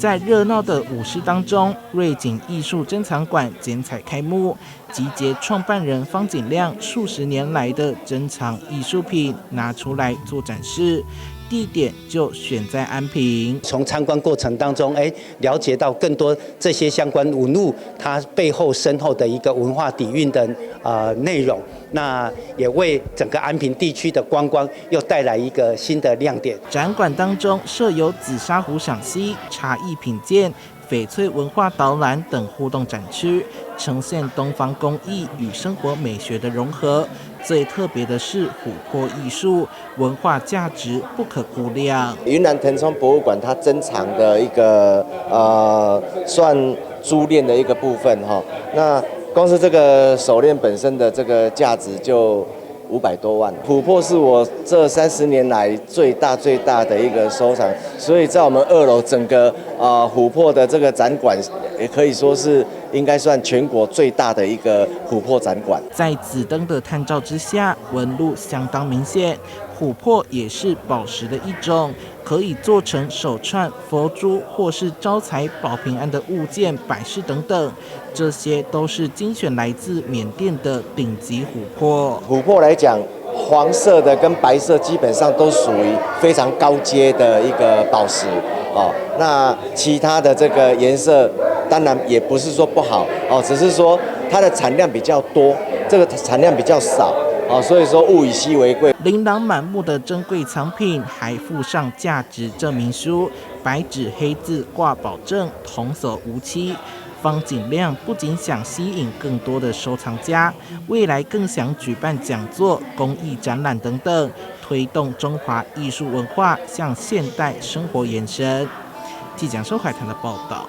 在熱鬧的舞獅當中，瑞景藝術珍藏館剪彩開幕，集結創辦人方景亮數十年來的珍藏藝術品拿出來做展示。地點就選在安平。從參觀過程當中，哎，了解到更多這些相關文物它背後深厚的一個文化底蘊的內容，那也為整個安平地區的觀光又帶來一個新的亮點。展館當中設有紫砂壺賞析、茶藝品鑑、翡翠文化導覽等互動展區，呈現東方工藝與生活美學的融合。最特別的是琥珀藝術文化價值不可估量。雲南騰衝博物館它珍藏的一個算珠鏈的一個部分哈，那光是這個手鏈本身的這個價值就500多萬。琥珀是我這30年來最大最大的一個收藏，所以在我們二樓整個琥珀的這個展館，也可以說是應該算全國最大的一個琥珀展館。在紫燈的探照之下，紋路相當明顯。琥珀也是寶石的一種，可以做成手串、佛珠或是招財保平安的物件、擺飾等等。這些都是精選來自緬甸的頂級琥珀。琥珀來講，黃色的跟白色基本上都屬於非常高階的一個寶石哦。那其他的這個顏色，當然也不是說不好哦，只是說它的產量比較多，這個產量比較少哦，所以說物以稀為貴。琳琅滿目的珍貴藏品，還附上價值證明書，白紙黑字掛保證，童叟無欺。方景亮不僅想吸引更多的收藏家，未來更想舉辦講座、公益展覽等等，推動中華藝術文化向現代生活延伸。記者蘇懷騰的報道。